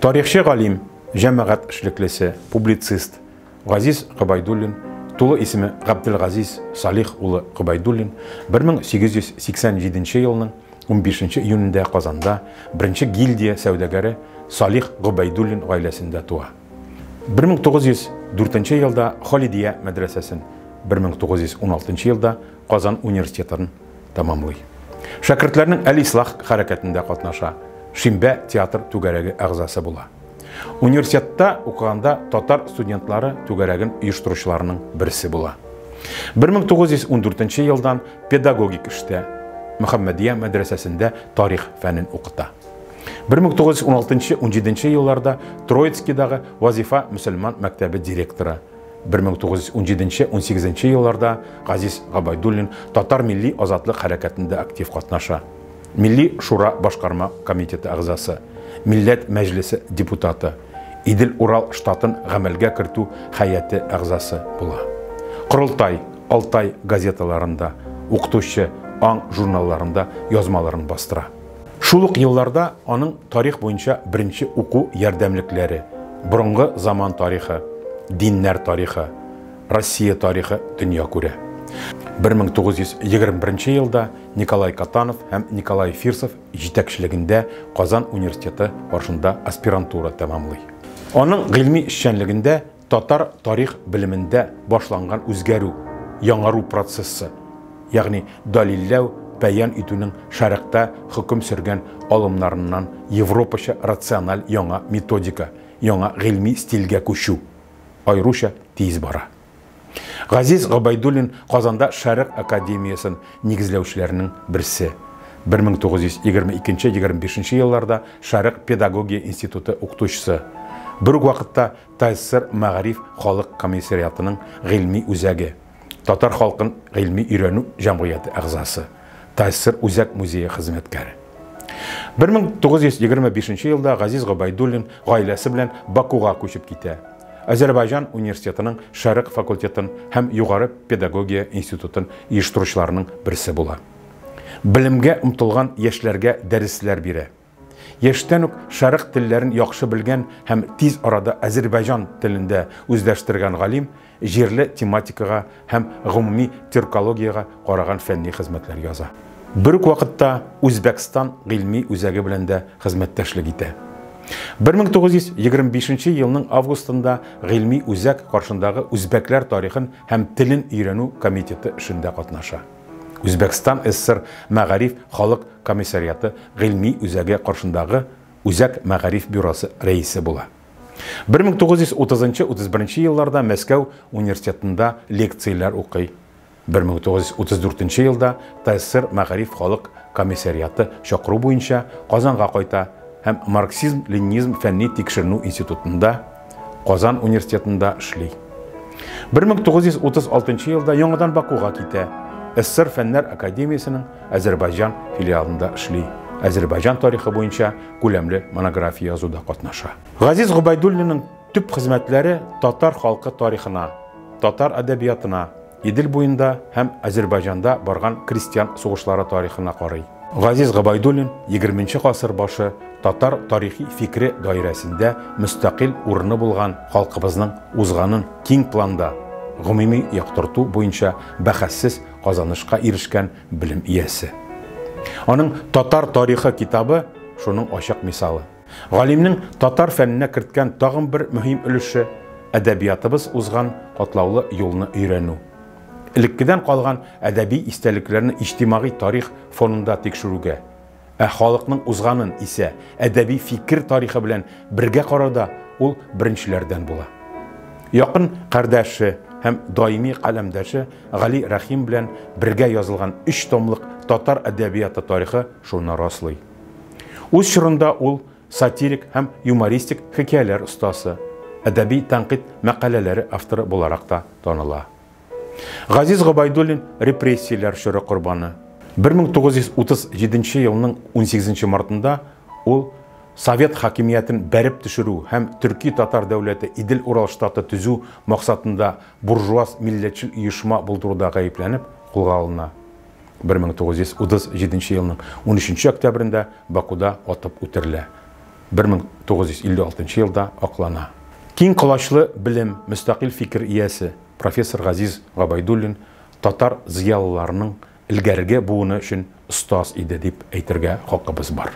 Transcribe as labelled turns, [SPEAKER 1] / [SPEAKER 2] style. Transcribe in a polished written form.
[SPEAKER 1] Тарихчы галим, җәмәгать эшлеклесе, публицист Газиз Гобәйдуллин, тулы исеме Габделгазиз Салих улы Гобәйдуллин, 1887 елның 15 июнендә Казанда беренче гильдия сәүдәгәре Салих Гобәйдуллин гаиләсендә туа. 1904 елда Халидия мәдрәсәсен, 1916 елда Казан университетын тәмамлый. Шәкертләрнең Әл-Ислах хәрәкәтендә катнаша, Шимбә театр түгәрәге әгъзасы була. Университетта укыганда татар студентлары түгәрәген оештыручыларның берсе була. 1914 елдан педагогик эштә, Мөхәммәдия мәдрәсәсендә тарих фәнен укыта. 1916-17 елларда Троицкидагы Вазифа мөселман мәктәбе директоры. 1917-18 елларда Газиз Габайдуллин татар милли азатлык хәрәкәтендә актив катнаша. Милли Шура башкарма комитеты әгъзасы, Милләт Мәҗлесе депутаты, Идел-Урал штатын гамәлгә кертү хәяте әгъзасы була. Корылтай, Алтай газеталарында, Укытучы, Аң журналларында язмаларын бастыра. Шул ук елларда аның тарих буенча беренче уку ярдәмлекләре, Борынгы заман тарихы, Диннәр тарихы, Россия тарихы дөнья күрә. 1921 елда Николай Катанов һәм Николай Фирсов җитәкчелегендә Казан университеты каршында аспирантура тәмамлый. Аның гыйльми эшчәнлегендә татар тарих белемендә башланган үзгәрү, яңару процессы, ягъни далилләү, бәян итүнең шәрыкта хөкем сөргән алымнарыннан европача рациональ яңа методика, яңа гыйльми стильгә күчү аеруча тиз бара. Газиз Гобәйдуллин Казанда Шәрык академиясен нигезләүчеләрнең берсе. 1922-25 елларда Шәрык педагогия институты укытучысы. Бер үк вакытта ТАССР Мәгариф халык комиссариатының гыйльми үзәге, Татар халкын гыйльми өйрәнү җәмгыяте әгъзасы, ТАССР Үзәк музее хезмәткәре. 1925 елда Газиз Гобәйдуллин гаиләсе белән Бакуга күчеп китә. Азәрбайҗан университетының Шәрык факультетын һәм Югары педагогия институтын оештыручыларның берсе була. Белемгә омтылган яшьләргә дәресләр бирә. Яшьтән үк шәрык телләрен яхшы белгән һәм тиз арада азәрбайҗан телен дә үзләштергән галим җирле тематикага һәм гомуми тюркологиягә караган фәнни хезмәтләр яза. Бер үк вакытта Үзбәкстан гыйльми үзәге белән дә хезмәттәшлек итә. 1925 елның августында гыйльми үзәк каршындагы үзбәкләр тарихын һәм телен өйрәнү комитеты эшендә катнаша. Үзбәкстан СССР Мәгариф халык комиссариаты гыйльми үзәге каршындагы Үзәк мәгариф бюросы рәисе була. 1930-31 елларда Мәскәү университетында лекцияләр укый. 1934 елда ТАССР Мәгариф халык комиссариаты чакыру буенча Казанга кайта һәм Марксизм-ленинизм фәнни тикшеренү институтында, Казан университетында эшли. 1936 елда яңадан Бакуга китә. СССР Фәннәр академиясенең Азәрбайҗан филиалында эшли. Азәрбайҗан тарихы буенча күләмле монография язуда катнаша. Газиз Гобәйдуллинның төп хезмәтләре татар халкы тарихына, татар әдәбиятына, Идел буенда һәм Азәрбайҗанда барган крестьян сугышлары тарихына карый. Газиз Гобәйдуллин егерменче гасыр башы татар тарихи фикре даирәсендә мөстәкыйль урыны булган халкыбызның узганын киң планда гомуми яктырту буенча бәхәссез казанышка ирешкән белем иясе. Аның Татар тарихы китабы шуның ачык мисалы. Галимнең татар фәненә керткән тагын бер мөһим өлеше, әдәбиятыбыз узган катлаулы юлны өйрәнү. Элеккедән калган әдәби истәлекләрне иҗтимагый тарих фонында тикшерүгә, ә халыкның узганын исә әдәби фикер тарихы белән бергә карауда ул беренчеләрдән була. Якын кардәше һәм даими каләмдәше Гали Рәхим белән бергә язылган өч томлык Татар әдәбияты тарихы шуны раслый. Үз чорында ул сатирик һәм юмористик хикәяләр остасы, әдәби тәнкыйть мәкаләләре авторы буларак та таныла. Газиз Гобәйдуллин репрессияләр чоры корбаны. 1937 елның 18 мартында ул Совет хакимиятен бәреп төшерү һәм төрки-татар дәүләте Идел-Урал штаты төзү максатында буржуаз милләтчел оешма булдыруда гаепләнеп кулга алына. 1937 елның 13 октябрендә Бакуда атып үтерелә. 1956 елда аклана. Киң колачлы белем, мөстәкыйль фикер иясе профессор Газиз Гобәйдуллин татар зыялыларының элгәрге буыны өчен остаз иде дип әйтергә хакыбыз бар.